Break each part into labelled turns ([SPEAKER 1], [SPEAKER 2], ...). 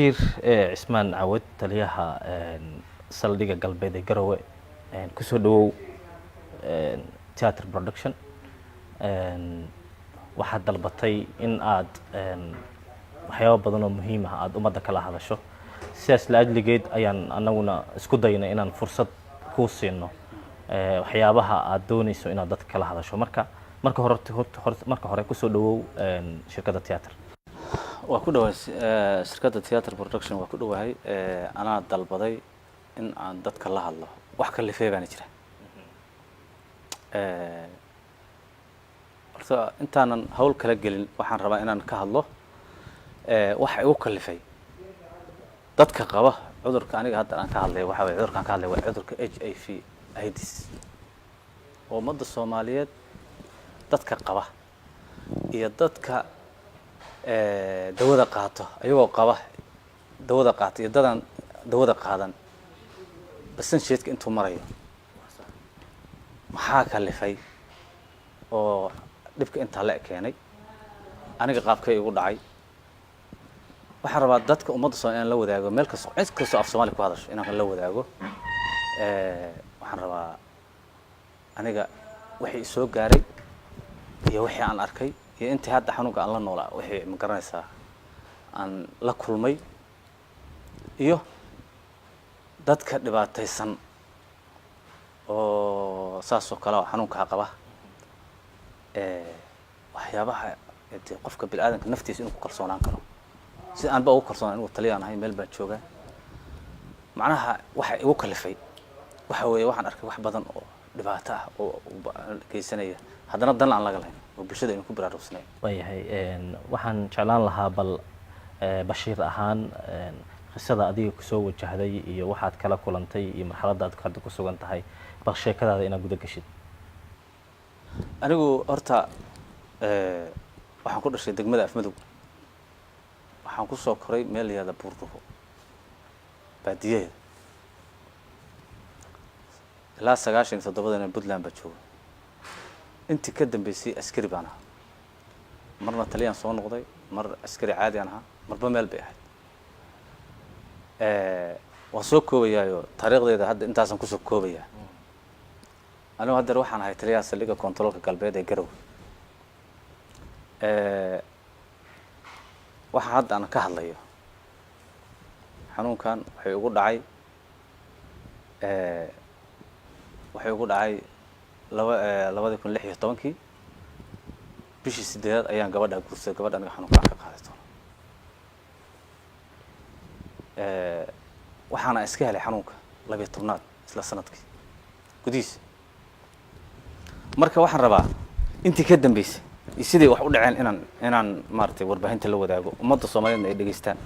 [SPEAKER 1] Bashiir Cismaan Cawad, taliyaha saldhigga galbeed ee Garowe, kusoo dhawow Theatre Production. Waxaad dalbatay in aad waxyaabo badan oo muhiim ah aada ummadda kala hadasho. Sidaas la ajligeed ayaan anaguna isku daynay inaan fursad kuu siino waxyaabaha aad dooneyso inaad dadka kala hadasho. Marka hore, marka hore kusoo dhawow shirkadda theatre.
[SPEAKER 2] Waa ku dhawahay shirkadda Theatre Production, waa ku dhawahay. Anaa dalbaday in aan dadka la hadlo, wax kalifey baana jira. Horta intaanan hawl kala gelin, waxaan rabaa inaan ka hadlo waxa igu kalifay dadka qaba cudurka aniga hadda aan ka hadlay. Waxa waye cudurkaan ka hadlay waa cudurka HIV AIDS oo ummadda Soomaaliyeed dadka qaba iyo dadka dawada qaato, ayagoo qaba dawada qaata iyo dadaan dawada qaadan, percentage-ka intuu marayo, maxaa kalifay oo dhibka intaa la keenay, aniga qaabkay igu dhacay. Waxaan rabaa dadka ummadda Soomaliya inaan la wadaago, meel kasto, cid kastoo af Soomaaliya ku hadasho inaan la wadaago. Waxaan rabaa aniga wixii soo gaaray iyo wixii aan arkay iyo intii hadda xanuunka aan la noolaa, wixii, ma garanaysaa, aan la kulmay iyo dadka dhibaataysan oo saas oo kale oo xanuunkaa qaba, waxyaabaha dee qofka bini'aadanka naftiisa inuu ku kalsoonaan karo, si aanba ugu kalsoonaan. Anigu taliyaan ahay, meel baan joogaa. Macnaha waxa igu kalifay waxa weeye waxaan arkay wax badan oo dhibaato ah oo geysanaya, haddana dan aan laga lahayn oo bulshada aynu ku baraarugsanayn.
[SPEAKER 1] Waayahay, waxaan jeclaan lahaa bal Bashiir ahaan qisada adiga kusoo wajahday iyo waxaad kala kulantay iyo marxaladda aad hadda ku sugan tahay, bal sheekadaada inaad guda geshid.
[SPEAKER 2] Anigu horta waxaan ku dhashay degmada Afmadow. Waxaan kusoo koray meel la yihahda Buurdhubo, baadiyaheeda. Ilaa 97-dana Puntland baa jooga. Intii ka dambeysay askari baan ahaa, marna taliyaan soo noqday, mar askari caadi aan ahaa, marba meel bay ahayd. Waan soo koobayaayo taariikhdeeda hadda intaasaan kusoo koobayaa. Anigu haddeer waxaan ahay taliyaha saldhigga kontaroolka galbeed ee Garowe. Waxa hadda aan ka hadlayo xanuunkan waxay ugu dhacay 2016-kii bishii 8-aad ayaan gabadhaa guursaday, gabadha aniga xanuunkaan ka qaaday doono. Waxaana iska helay xanuunka 12-aad isla sanadkii gudihiisa. Marka waxaan rabaa intii ka dambeysay iyo siday wax u dhaceen inaan maaragtay warbaahinta la wadaago, ummadda Soomaaliyeedna ay dhegeystaan.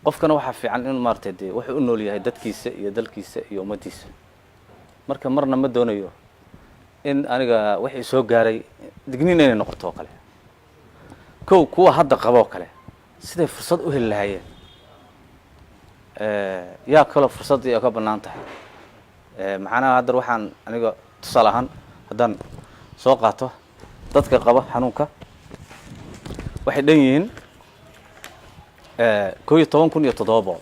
[SPEAKER 2] Qofkana waxaa fiican in maaragtay dee wuxuu u nool yahay dadkiisa iyo dalkiisa iyo ummaddiisa. Marka marna ma doonayo in aniga wixii soo gaaray digniin inay noqoto oo kale, kow kuwa hadda qaba oo kale siday fursad u heli lahaayeen. Yaa kaloo fursaddii ay ka bannaan tahay? Macnaha hadda waxaan aniga tusaale ahaan haddaan soo qaato, dadka qaba xanuunka waxay dhan yihiin 11,700.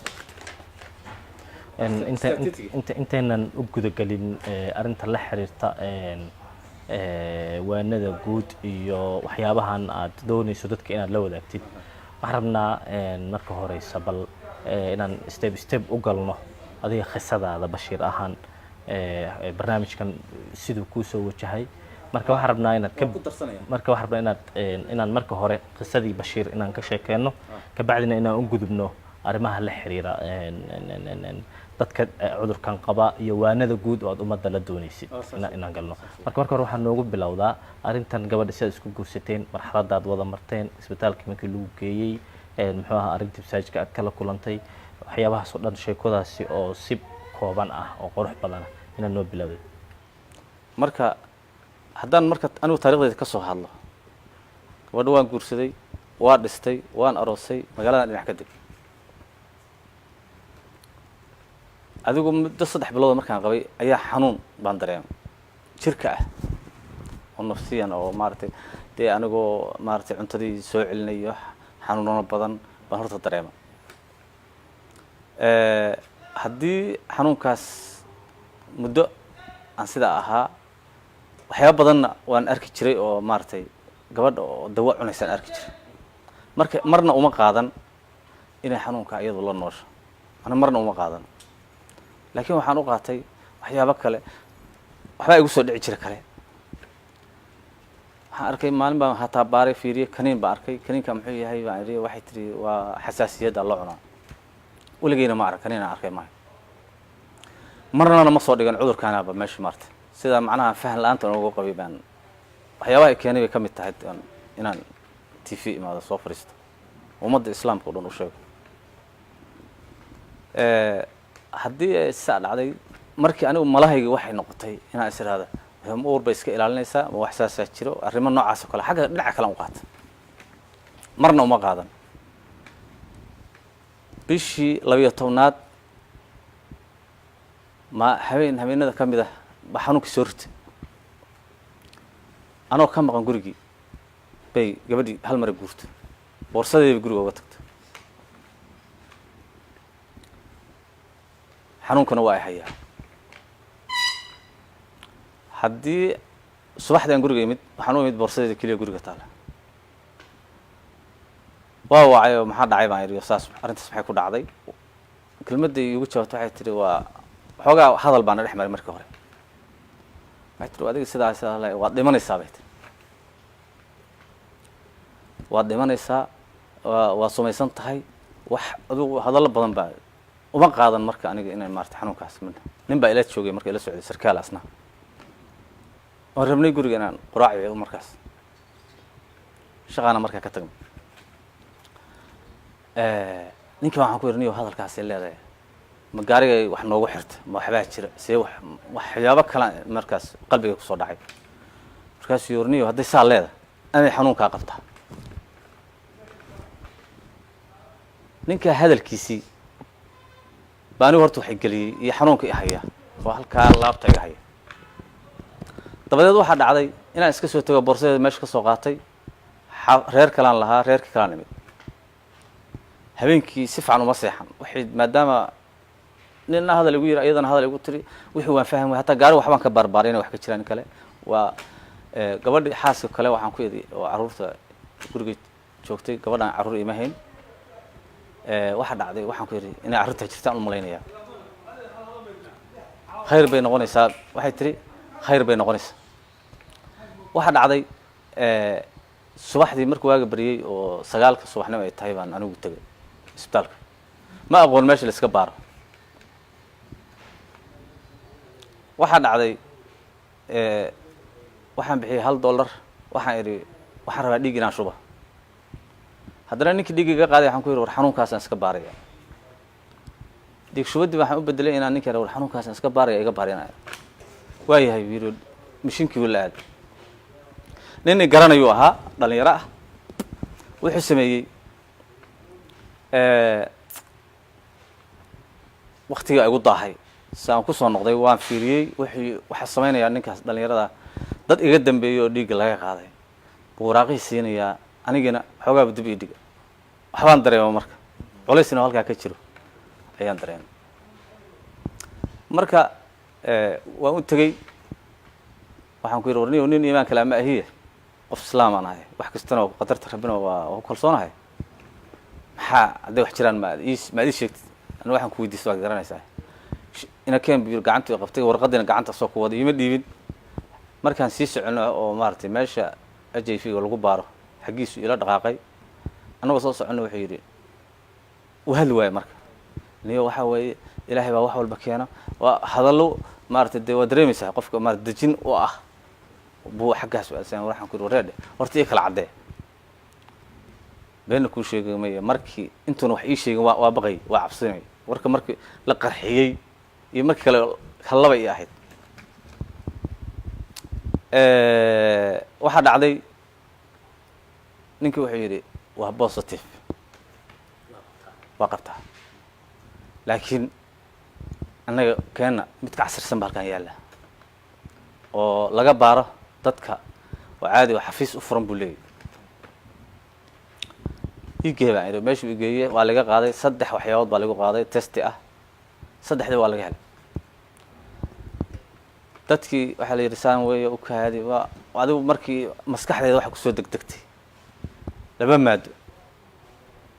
[SPEAKER 1] Inta inta intaynan u gudagelin arrinta la xiriirta waanada guud iyo waxyaabahan aad dooneyso dadka inaad la wadaagtid, waxaan rabnaa marka horeysa bal inaan step step u galno adiga qisadaada Bashiir ahaan, barnaamijkan siduu kuu soo wajahay. Marka waxaan rabnaa inaad ka marka waxaan rabnaa inaan marka hore qisadii Bashiir inaan ka sheekeyno, kabacdina inaan u gudubno arrimaha la xiriira dadka cudurkan qaba iyo waanada guud oo aad ummadda la dooneysid inaan galno. Marka hore waxaa noogu bilowdaa arrintan gabadha, sidaad isku guursateen, marxaladda aad wada marteen, isbitaalka markii lagu geeyey, muxuu ahaa arrintii masaajidka aad kala kulantay, waxyaabahaas oo dhan, sheekadaasi oo si kooban ah oo qurux badan ah inaad noo bilowday.
[SPEAKER 2] Marka haddaan marka anigu taariikhdeyda ka soo hadlo, gabadha waan guursaday, waa dhistay, waan aroosay, magaaladan dhinac ka deg. Adigu muddo 3 bilood markaan qabay ayaa xanuun baan dareemay jirka ah oo nafsiyan oo maaragtay dee anigoo maaragtay cuntadii soo celinayo, xanuunano badan baan horta dareema. Haddii xanuunkaas muddo aan sidaa ahaa, waxyaaba badanna waan arki jiray oo maaragtay gabadha oo dawo cunaysaan arki jiray. Marka marna uma qaadan inay xanuunka iyadu la noosho, ana marna uma qaadan, laakiin waxaan u qaatay waxyaabo kale. Waxbaa igu soo dhici jira kale. Waxaan arkay maalin baan hataa baaray, fiiriyey, kaniin baan arkay. Kaniinka muxuu yahay baan idhi. Waxay tiri waa xasaasiyadda loo cunaa. Weligeyna ma arag kaniin aan arkay maayo, marnana ma soo dhigan cudurkaanaba meesha maarta. Sida macnaha fahan la-aanta ugu qabay baan waxyaabaha ay keenay bay ka mid tahay inaan TV imaado, soo fadhiisto, ummadda islaamka o dhan u sheego. Haddii ay saa dhacday, markii anigu malahayga waxay noqotay inaan is idhaahda ma uur bay iska ilaalinaysaa, ma wax saasaa jiro, arrimo noocaas oo kale xagga dhinaca kale an u qaata, marna uma qaadan. Bishii 12aad ma habeen habeenada ka mid ah ba xanuunkii soo ritay. Anoo ka maqan gurigii bay gabadhii hal mara guurtay, boorsadeedii bay guriga uga tagtay. Xanuunkana waa ay hayaa. Haddii subaxdii aan guriga imid, waxaan u imid boorsadeeda keliya guriga taala. Waa wacay oo maxaa dhacay baan idhi, saas arrintaas maxay ku dhacday? Kelmadday iigu jawaabto waxay tihi waa xoogaa hadal baana dhex maray. Markii hore waxay tihi adiga sidaa sidaa waad dhimanaysaa bay tiri, waad dhimanaysaa, waa sumaysan tahay. Wax adigu hadallo badan baa uma qaadan. Marka aniga inay maarata xanuunkaas midna nin baa ila joogay marka ila socday, sarkaal asna oon rabnay guriga inaan quraaciyo markaas shaqaana markaa ka tagnay. Ninka waxaan ku yidhi, niyo hadalkaasay leedahay, ma gaarigay wax noogu xirta, ma waxbaa jira, see wax waxyaabo kala markaas qalbiga kusoo dhacay. Markaasuu yiri, niyo hadday saa leedahay amay xanuunkaa qabtaa. Ninkaa hadalkiisii ba anigu horta waxay geliyey iyo xanuunka i haya oo halkaa laabta iga haya. Dabadeed waxaa dhacday inaan iska soo tago, boorsadeeda meesha ka soo qaatay, reer kalaan lahaa, reerkii kalaan imid. Habeenkii si fiican uma seexan, waxay maadaama nina hadal igu yiri, iyadana hadal igu tiri, wixii waan fahmi. Hataa gaari waxbaan ka baarbaaray inay wax ka jiraan in kale. Waa gabadhii xaaska kale waxaan ku idhi oo carruurta guriga joogtay, gabadhaan carruur ima hayn. Waxaa dhacday waxaan ku yidhi inay carruurta jirtaan u malaynayaa, khayr bay noqonaysaa. Waxay tiri khayr bay noqonaysaa. Waxaa dhacday subaxdii markuu waaga baryey oo 9-ka subaxnimo ay tahay baan anigu tegay isbitaalka. Ma aqoon meesha la iska baaro. Waxaa dhacday waxaan bixiyey $1. Waxaan idhi waxaan rabaa dhiig inaan shuba. Haddana ninkii dhiigga iga qaaday waxaan ku yidhi war xanuunkaasaan iska baaraya. Dhiig shubaddii waxaan u bedelay inaan ninka war xanuunkaasaan iska baaraya, iga baarinaya. Waayahay buu yidhi, mishinkii wuu la aaday. Nin i garanayuu ahaa, dhalinyaro ah. Wuxuu sameeyey waktigaa igu daahay si aan kusoo noqday waan fiiriyey. Wuxuu waxaa samaynayaa ninkaas dhalinyarada, dad iga dambeeyey oo dhiigga laga qaaday buu waraaqihii siinayaa, anigina xoogaaba dib ii dhiga. Waxbaan dareema marka culaysna halkaa ka jiro ayaan dareemay. Marka waan u tegey, waxaan ku yidhi war niyow nin iimaan kale ama ahiye, qof islaamaan ahay, wax kastana waa qadarta rabbina waa ku kalsoonahay. Maxaa hadday wax jiraan maad ii maad ii sheegtid? Ani waxaan ku weydiista waad garanaysaa. Ina keen buu yidhi. Gacantu qabtay, warqadiina gacanta soo ku wada iima dhiibin. Markaan sii socono oo maaragtay meesha HIV ga lagu baaro xaggiisu ila dhaqaaqay, annagoo soo soconno wuxuu yidhi, uu hadli waaye. Marka niyo waxaa weeye ilaahay baa wax walba keena, waa hadallo maaragtay dee waa dareemaysaa qofka maarata dejin u ah buu xaggaas u aadsan. Waxaan ku yidhi wareedhe horta ii kala caddee, beenna kuu sheegi maya. Markii intuuna wax ii sheegin waa baqay, waa cabsinay. Warka markii la qarxiyey iyo markii kale kallaba ii ahayd. Waxaa dhacday ninkii wuxuu yidhi waa positive, waa qabtaa, laakiin annaga keenna mid ka casirsan ba halkan yaalla oo laga baaro dadka oo caadi oo xafiis u furan buu leeyahy. Igee baan idhi. Meeshuu igeeye waa laga qaaday. Saddex waxyaabood baa lagu qaaday testi ah, saddexdii waa laga helay. Dadkii waxaa la yidhi saan weeye, u kaadi. Waa adigu markii maskaxdeeda waxa kusoo degdegtay laba maado.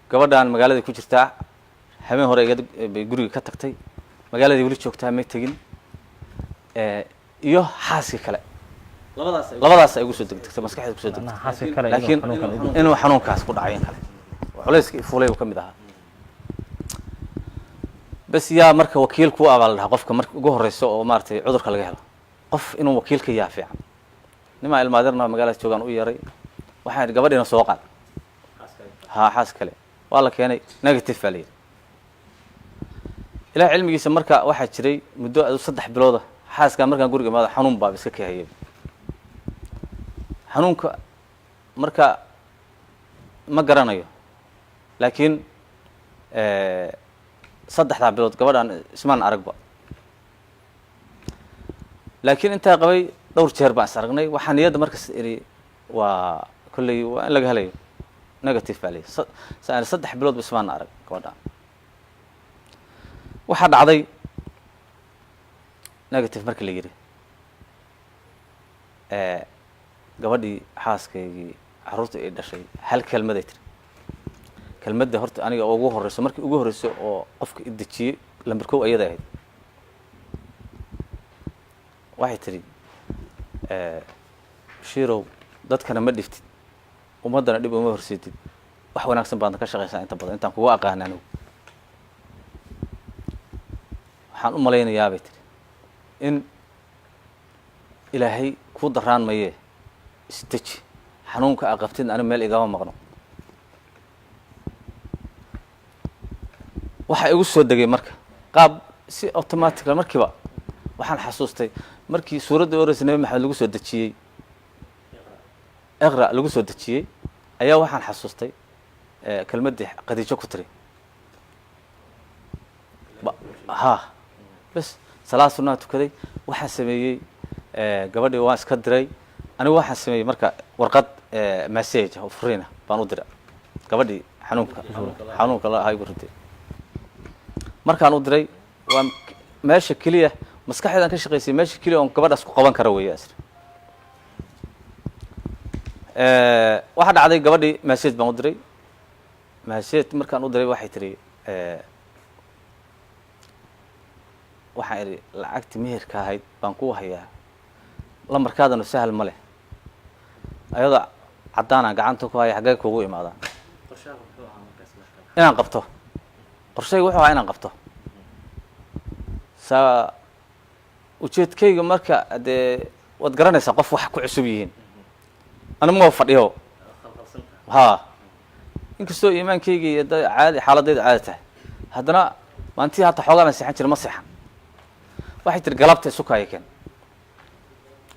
[SPEAKER 2] Gabadhaan magaaladii ku jirtaa, habeen hore bay guriga ka tagtay, magaaladii weli joogtaa, may tegin, iyo xaaskii kale. Labadaas ay igu soo degdegtay, maskaxdeeda kusoo degtay.
[SPEAKER 1] Macnaha xaaska kale inuu
[SPEAKER 2] laakiin
[SPEAKER 1] xanuunkan u
[SPEAKER 2] inuu xanuunkaas ku dhacay in kale, culayska ifuulay uu ka mid ahaa. Bes yaa marka wakiil ku ah baa la dhahaa qofka marka ugu horeyso oo maaragtay cudurka laga helo, qof inuu wakiilka yaa fiican. Nimaa ilmaadirna magaalada joogaan u yeeray. Waxaan idhi, gabadhiina soo qaad. Ha, xaas kale waa la keenay, negative baa la yidhi. Ilaah cilmigiisa, marka waxaa jiray muddo adu 3 bilooda xaaskaa markaan guriga imaado xanuun baaba iska kahayay. Xanuunka marka ma garanayo, laakiin 3-daa bilood gabadhaan ismaan aragba. Laakiin intaa qabay dhowr jeer baan is aragnay. Waxaa niyadda markas idhi, waa kolley waa in laga helayo, negative baa layihi. 3 bilood ba ismaan arag gabadhaan. Waxaa dhacday negative markii la yidhi, gabadhii xaaskaygii carruurta ay dhashay hal kelmaday tiri. Kelmadda horta aniga ugu horeyso, markii ugu horeyso oo qofka i dejiyey, lamber kow ayada ahayd. Waxay tidhi, "Bashiirow, dadkana ma dhiftid, ummaddana dhib uma horseedid, wax wanaagsan baadna ka shaqaysaa inta badan intaan kuga aqaana. Anigu waxaan u malaynayaa," bay tiri, "in Ilaahay kuu daraan mayee, isdeji. Xanuunka aa qabtid anigu meel igama maqno." Waxaa igu soo degay marka qaab si automatically. Markiiba waxaan xasuustay markii suuradda horeysa Nabi Maxamed lagu soo dejiyey, iqra lagu soo dejiyey, ayaa waxaan xasuustay kelmaddii Khadiijo ku tiri. Ha, bes salaad sunnaa tukaday. Waxaan sameeyey, gabadhii waan iska diray. Anigu waxaan sameeyey marka warqad message oo furiina baan u diray gabadhii xanuunka la ahaa igu riday. Markaan u diray, waa meesha keliya maskaxdeedan ka shaqaysay, meesha keliya oon gabadhaas ku qaban kara weeye asri. Waxaa dhacday gabadhii message baan u diray. Message markaan u diray waxay tiri, waxaan idhi, lacagti meherka ahayd baan ku hayaa, lambarkaadana sahal ma leh, ayadoo caddaanaan gacanta ku haya, xaggee kugu imaadaa? Inaan qabto qorshayga wuxuu ahaa inaan qabto saa ujeedkayga. Marka dee waad garanaysaa qof wax ku cusub yihiin, anigu ma fadhiyo. Ha, inkastoo iimaankayga iyo da caadi xaaladayda caadi tahay, haddana maantii hataa xoogaa baan seexan jira, ma seexan. Waxay tiri, galabta isukaya keen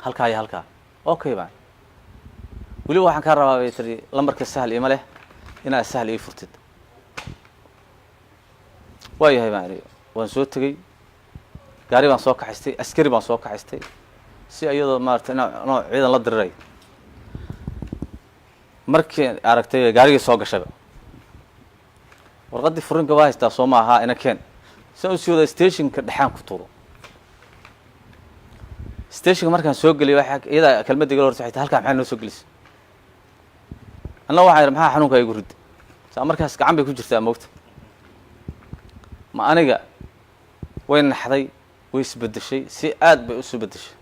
[SPEAKER 2] halkaa iyo halkaa. Okay baan. Weliba waxaan kaa rabaa, bay tiri, lambarka sahal ima leh, inaad sahal ii furtid. Waa yahay baan idhi. Waan soo tegey, gaari baan soo kaxaystay, askari baan soo kaxaystay, si iyadoo maarata inaa nooc ciidan la diriray. Markii aragtay gaarigii soo gashayba, warqaddii furinka waa haystaa, soo ma ahaa? Ina keen. Sian usii wada stationka dhexaan ku tuuro. Stationka markaan soo geliyay, waxaa iyadaa kelmadda igala hortay, waxay tahay, halkaa maxaa noo soo gelisay? Anna waxaan idhi, maxaa xanuunka igu rid? Saa markaas gacan bay ku jirtaa moogta. Ma aniga way naxday, way isbeddeshay, si aad bay usu beddeshay.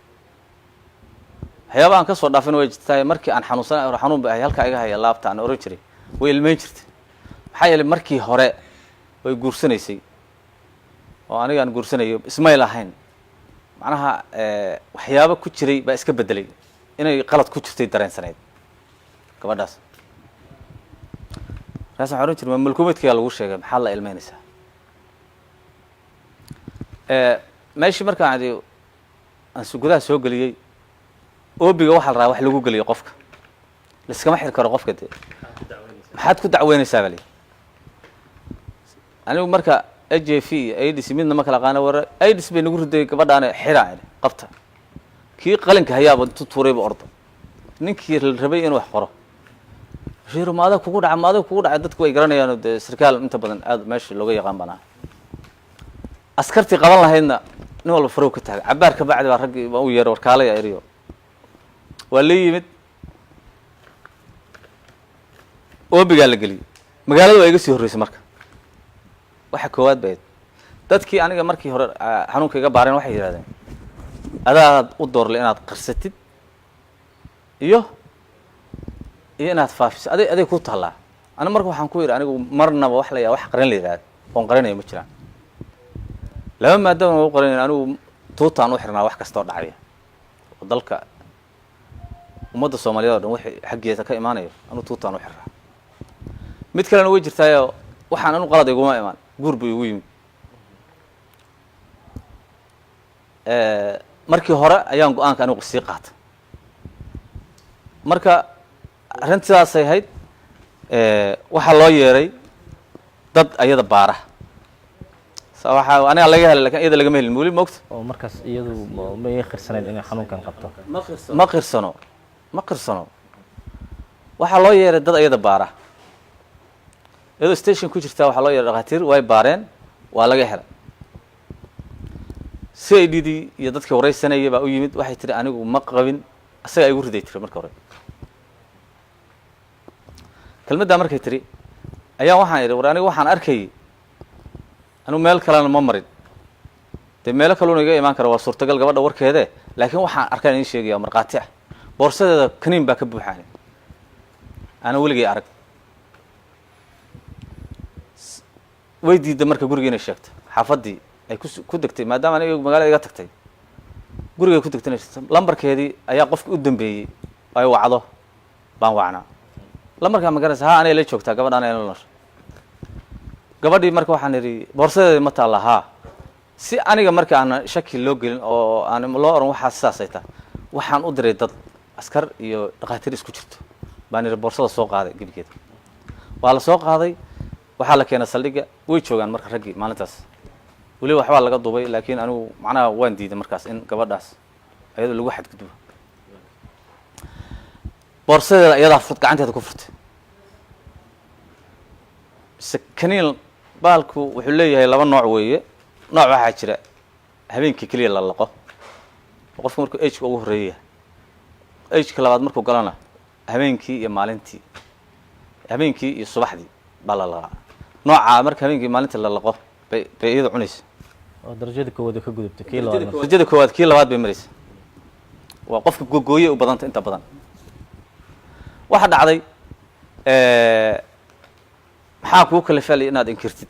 [SPEAKER 2] Waxyaaba aan ka soo dhaafin way jirtaa. Markii aan xanuunsanay, xanuun ba ahay, halkaa iga haya laabta aan oran jiray, way ilmeyn jirtay. Maxaa yeelay markii hore way guursanaysay oo aniga aan guursanayo ismay lahayn. Macnaha waxyaabo ku jiray baa iska beddelay, inay qalad ku jirtay dareensanayd gabadhaas. Markaas waxaan oran jiray, ma malkumeedkiyaa lagu sheegay? Maxaad la ilmeynaysaa? Meeshii markaan adi aan gudaha soo geliyey, oobiga waxaa la rabaa wax lagu geliyo qofka, laiskama xiri karo qofka. Dee maxaad ku dacweynaysaa baa lihi. Anigu marka HIV iyo AIDS midna ma kala aqaano. War AIDS bay nagu riday gabadhaane, xira idhi, qabta. Kii qalinka hayaaba intuu tuurayba orda. Ninkii la rabay inuu wax qoro Bashiiro, ma adag kugu dhaca? Ma adag kugu dhacay? Dadku way garanayaan, dee sarkaal inta badan aad meesha looga yaqaan baan ahay. Askartii qaban lahaydna nin walba farow ka taagay. Cabaar ka bacdi baa raggii baan u yeeray, warkaalaya eriyo waa la yimid, oobigaa la geliyey. Magaalada waa iga sii horreysay. Marka waxa koowaad ba ahayd dadkii aniga markii hore xanuunka iga baareen waxay yidhahdeen, adaad u doorle inaad qarsatid iyo inaad faafiso, aday ku taallaa. Ani marka waxaan ku yidhi, anigu marnaba wax la yaa wax qarin la yidhahda oon qarinayo ma jiraan. Laba maadama u qarinayn, anigu tuutaan u xirnaa wax kastoo dhacaya oo dalka ummadda Soomaaliyeed o dhan wixii xaggeeda ka imaanayo, anigu tuutaan u xirnaa. Mid kalena way jirtaayo, waxaan anu qalad iguma imaan, guur buu igu yimid. Markii hore ayaan go-aanka anigu sii qaatay. Marka arrinta sidaasay ahayd. Waxaa loo yeeray dad ayada baara. Waxaa aniga laga helay, lakin iyada lagama helin weli, moogta.
[SPEAKER 1] Oo markaas iyadu ma qirsanayd inay xanuunkan qabto?
[SPEAKER 2] Ma qirsano, ma qirsano. Waxaa loo yeeray dad ayada baara. Iyadoo station ku jirtaa waxaa loo yeeray dhakhaatiir, way baareen, waa laga helay. CID dii iyo dadkii wareysanayay baa u yimid. Waxay tihi, anigu ma qabin, isagaa igu riday tiri. Marka hore kelmaddaa markay tiri ayaa waxaan idhi, war aniga waxaan arkayay, anigu meel kalena ma marin, dee meelo kaluna iga imaan kara, waa suurtagal gabadha warkeede, laakiin waxaan arkaan idin sheegaya, markhaati ah, boorsadeeda kaniin baa ka buuxaani ana weligay arag. Way diidday marka guriga inay sheegto, xaafaddii ay ku degtay, maadaama aniga magaalada iga tagtay, gurigay ku degtay inay sheegto. Lambarkeedii ayaa qofki u dambeeyey ay wacdo baan wacnaa. Lambarkaa ma garanaysa? Ha, anay la joogtaa gabadha, anay la noosha gabadhii. Marka waxaan idhi, boorsadeedii ma taalla? Haa. Si aniga marka aan shaki loo gelin oo aan loo oran waxaa sidaasay tahay, waxaan u diray dad askar iyo dhakhaatiir isku jirto. Baan idhi, boorsada soo qaaday gebigeeda. Waa la soo qaaday, waxaa la keenay saldhigga. Way joogaan marka raggii maalintaas, weli waxbaa laga duubay, laakiin anigu macnaha waan diiday markaas in gabadhaas ayadoo lagu xadgudbo. Boorsadeeda iyadaa furt, gacanteeda ku furtay. Mise kaniin baalku wuxuu leeyahay laba nooc weeye. Nooc waxaa jira habeenkii keliya la laqo, oo qofka markuu ageka ugu horreeya, ageka labaad markuu galana habeenkii iyo maalintii, habeenkii iyo subaxdii baa la laqaa. Noocaa marka habeenkii maalintii la laqo bay iyada cunaysa.
[SPEAKER 1] Oo darajada koowaad oo ka gudubtay kii labaad marka.
[SPEAKER 2] Darajada koowaad kii labaad bay maraysa. Waa qofka gogooye u badanta inta badan. Waxaa dhacday, maxaa kuu kalifalay inaad inkirtid?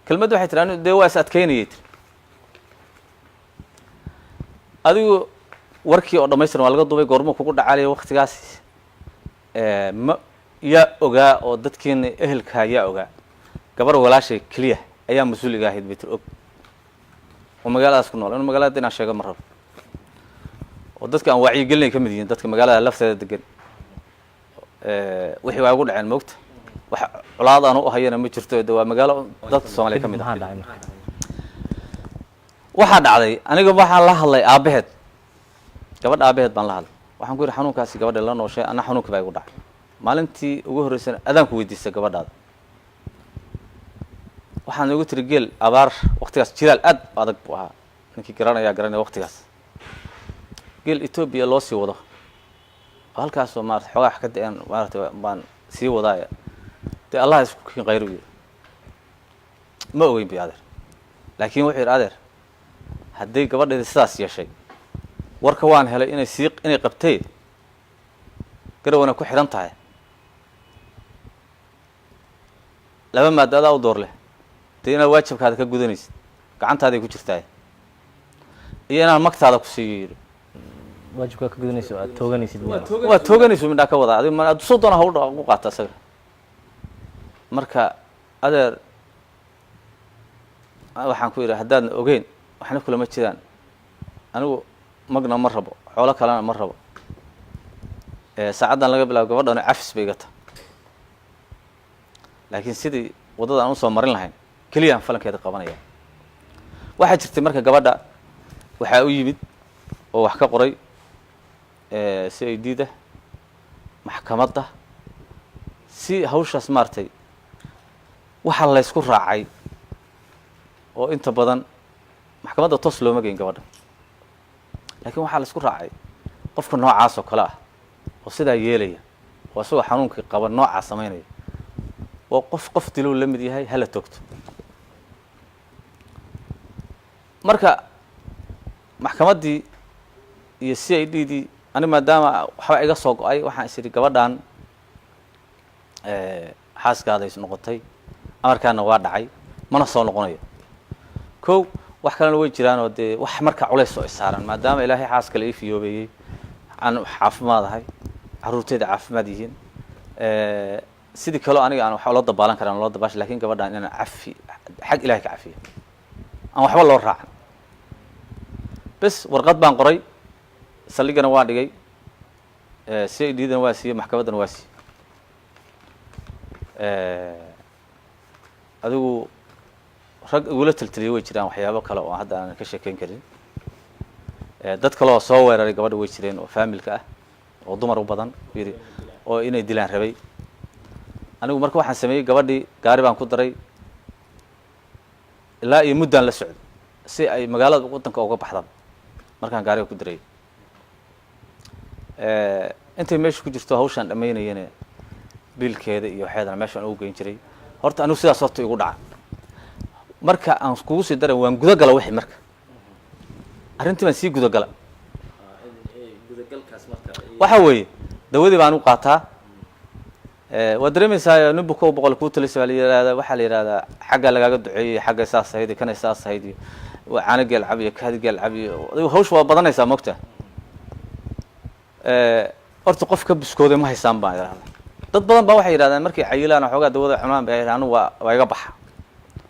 [SPEAKER 2] Kelmadda waxay tiri, anigu dee waa is adkeynayay tiri. Adigu warkii oo dhamaystiran waa laga duubay. Goormuu kugu dhacalaya waktigaas? Ma yaa ogaa oo dadkiina ehelkaa yaa ogaa? Gabar walaashay keliya ayaa mas-uuliga ahayd bay tiri, og oo magaaladaas ku nool. Inu magaalada inaan sheego ma rabo, oo dadka aan wacyigelinay ka mid yihiin dadka magaalada lafteeda degan. Wixii waa igu dhaceen, moogta, wax colaad aan u hayana ma jirto, de waa magaalo dadka Soomaaliya ka mid ah.
[SPEAKER 1] Maxaa dhacay marka?
[SPEAKER 2] Waxaa dhacday, aniga waxaan la hadlay aabaheed, gabadha aabaheed baan la hadlay. Waxaan ku yidhi, xanuunkaasi gabadha la nooshay, anna xanuunka baa igu dhacay. Maalintii ugu horreysana adaan ku weydiistay gabadhaada, waxaan igu tiri geel abaar waktigaas jilaal aad u adag buu ahaa, ninkii garanayaa garanaya waktigaas, geel Etoobiya loo sii wado oo halkaasoo maarata xoogaa wax ka da-een maarata baan sii wadaaya, dee Allah isku kiin khayr u yidhi. Ma ogeyn bay adeer, laakiin wuxuu yidhi, adeer, hadday gabadheedi sidaas yeeshay, warka waan helay inay sii inay qabtay garawana ku xidhan tahay, laba maado adaa u door leh, dee inaad waajibkaada ka gudanaysid, gacantaaday ku jirtaay, iyo inaan magtaada ku siiyo, yidhi.
[SPEAKER 1] Waajibkaa ka gudanaysa oo aad tooganaysid miyaa?
[SPEAKER 2] Waa tooganaysu midhaa ka wadaa adig ma soo doona haw u qaata isaga. Marka adeer, waxaan ku yidhi, haddaadna ogeyn waxna kulama jiraan, anigu magna ma rabo, xoolo kalena ma rabo. Saacaddan laga bilaabo gabadhana cafis bay iga tahay, laakiin sidii waddada aan usoo marin lahayn keliya aan falankeeda qabanaya. Waxaa jirtay marka gabadha waxaa u yimid oo wax ka qoray CID da. Maxkamadda si hawshaas maaragtay waxaa laysku raacay oo inta badan maxkamadda toos looma geyn gabadha, laakiin waxaa laysku raacay qofka noocaas oo kale ah oo sidaa yeelaya oo isagoo xanuunkii qaba noocaa samaynaya waa qof qof diluu la mid yahay, hala toogto. Marka maxkamaddii iyo CID dii, ani maadaama waxba iga soo go-ay, waxaan is idhi gabadhan xaaskaada is noqotay, amarkaana waa dhacay, mana soo noqonayo. Ko wax kalena way jiraan oo dee wax marka culays oo isaaran, maadaama Ilaahay xaas kale ii fiyoobeeyey, aan caafimaad ahay, carruurteyda caafimaad yihiin, sidii kaleo aniga aan waxa loo dabaalan karaan loo dabaasha, lakin gabadhan inaan cafi xag Ilahay ka cafiyo, aan waxba loo raacan. Bes, warqad baan qoray, saldhigana waa dhigay, CID dana waa siiyey, maxkamaddana waa siiyey. Adigu rag igula taltaliyay way jiraan, waxyaabo kale oo hadda aanan ka sheekeyn karin. Dad kale oo soo weeraray gabadha way jireen oo faamilka ah oo dumar u badan yidhi oo inay dilaan rabay. Anigu marka waxaan sameeyey, gabadhii gaari baan ku daray, ilaa iyo muddaan la socday si ay magaalada waddanka uga baxdaba. Markaan gaariga ku diray, intay meesha ku jirto hawshaan dhamaynayana, biilkeeda iyo waxeedana meeshaan ugu geyn jiray. Horta anigu sidaas horta igu dhaca. Marka aan kugu sii daray, waan gudagala wixii, marka arrintii baan sii gudagala. Waxa weeye, dawadii baan u qaataa. Waad dareemaysaa, nin buko 100 kuu talisa baa la yihahdaa. Waxaa la yihahdaa xagga lagaaga duceeyey, xagga saas ahayd iyo kana saas ahayd, iyo caano geel cab iyo kaadi geel cab, iyo adigu hawsha waa badanaysaa, mogta. Horta qof ka buskooday ma haysaan baan idhahdaa. Dad badan baa waxay yidhahdaan markay cayilaan xoogaa dawada cunaan bay, anigu waa iga baxa.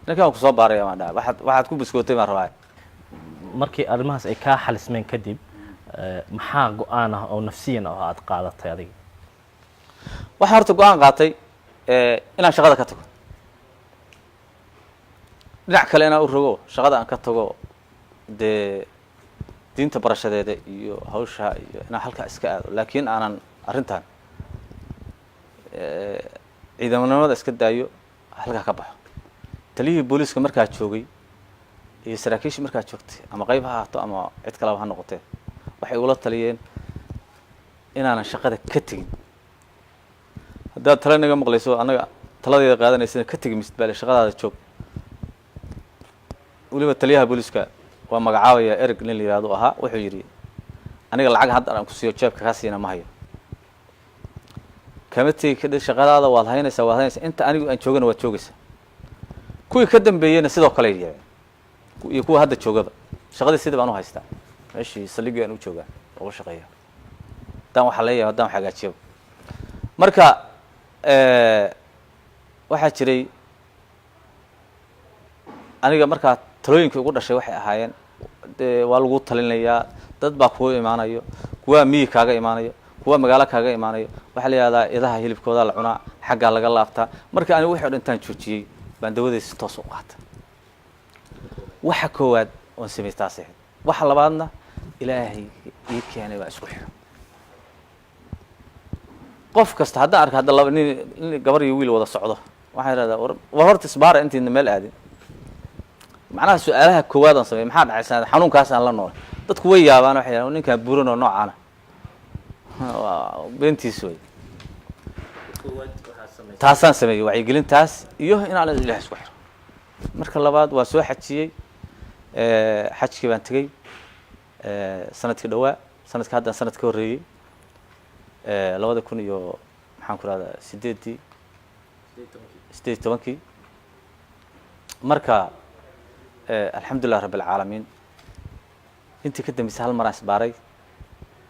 [SPEAKER 2] Ninkan waan kusoo baaraya baan dhaha, waxaad ku buskootay baan rabaa.
[SPEAKER 1] Markii arrimahaas ay kaa xalismeen kadib, maxaa go-aan ah oo nafsiyan ah oo aad qaadatay adiga?
[SPEAKER 2] Waxaan horta go-aan qaatay inaan shaqada ka tago, dhinac kale inaan u rogo, shaqada aan ka tago, dee diinta barashadeeda iyo hawsha iyo inaan halkaa iska aado, laakiin aanan arrintan ciidamanimada iska daayo, halkaa ka baxo. Taliyihii booliiska markaa joogay iyo saraakiishii markaa joogtay, ama qayb ha ahaato ama cid kaleba ha noqotee, waxay igula taliyeen inaanan shaqada ka tegin. Haddaad tala naga maqlayso, annaga taladeeda qaadanaysana, ka tegi misid baale, shaqadaada joog. Weliba taliyaha booliiska waa magacaabaya, Ereg nin la yihahdo ahaa, wuxuu yidhi: "Aniga lacag hadda aan ku siiyo jeebka kaa siina ma hayo, kama tegi kadhi, shaqadaada waad haynaysaa, waad haynaysaa inta anigu aan joogana waad joogaysaa." Kuwii ka dambeeyeyna sidoo kale yeeleen, iyo kuwa hadda joogaba shaqadii sidii baan u haystaa, meeshii saldhiggii aan u joogaa uga shaqeeya, haddaan waxaa leeyahay, haddaan wax hagaajiyaba. Marka waxaa jiray aniga markaa talooyinka igu dhashay waxay ahaayeen, dee waa lagu talinayaa, dad baa kuu imaanayo, kuwaa miyi kaaga imaanayo, kuwa magaalo kaaga imaanayo. Waxaa la yihahdaa idaha hilibkooda la cunaa, xaggaa laga laabtaa. Marka anigu wixi o dhan intaan joojiyey baan dawadaysi toos u qaata. Waxa koowaad oon samey taas ahayd. Waxa labaadna, Ilaahay ii keenay baa isku xiro. Qof kasta haddaan arka, hadda laba nin, nin gabar iyo wiil wada socdo, waxaan idhahdaa: War horta isbaara intiina meel aadin." Macnaha su-aalaha koowaad aan samey, maxaa dhacay sanad xanuunkaas aan la noolay? Dadku way yaabaan, waxay yidhahan ninkaan buuran oo noocaana waa beentiis wey. Taasaan sameeyey, wacyigelintaas iyo inaan Ilaah isku xiro. Marka labaad, waa soo xajiyey, xajkii baan tegey sanadkii dhawaa, sanadka haddaan sanad ka horreeyey, labada kun iyo maxaan ku rahdaa sideeddii, 18-kii. Marka alxamdulilah rabbi alcaalamiin, intii ka dambeysay hal maraan isbaaray.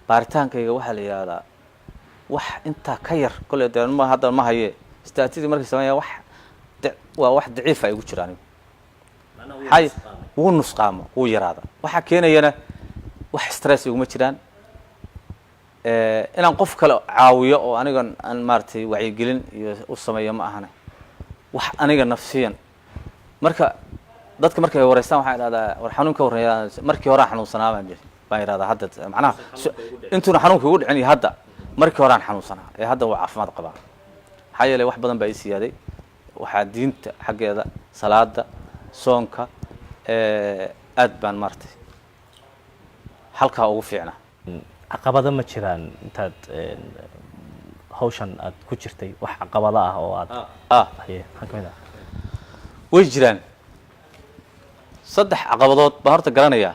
[SPEAKER 2] Baaritaankayga waxaa la yihahdaa wax intaa ka yar kolley dee ma hadda ma haye. Istaatidii markay sameeya wax waa wax daciifa igu jira anigu, hay wuu nusqaamo, wuu yaraada. Waxaa keenayana wax stress iguma jiraan, inaan qof kale caawiyo oo aniga aan maaragtay wacyigelin iyo u sameeyo ma ahane, wax aniga nafsiyan. Marka dadka markay wareystaan, waxaan idhahdaa: "War xanuun ka warreeya, markii hore aan xanuunsanaa baan jiri," baan idhahdaa. Hadda macnaha intuuna xanuunka igu dhicin iyo hadda Markii horaan xanuunsanaa ee hadda waa caafimaad qabaa. Maxaa yeelay, wax badan baa ii siyaaday. Waxaa diinta xaggeeda, salaada, soonka, aad baan maaragtay halkaa ugu fiicnaa.
[SPEAKER 1] Caqabado ma jiraan intaad hawshan aad ku jirtay, wax caqabado ah oo aad haye, maxaa ka mid ah?
[SPEAKER 2] Way jiraan. Saddex caqabadood baan horta garanayaa.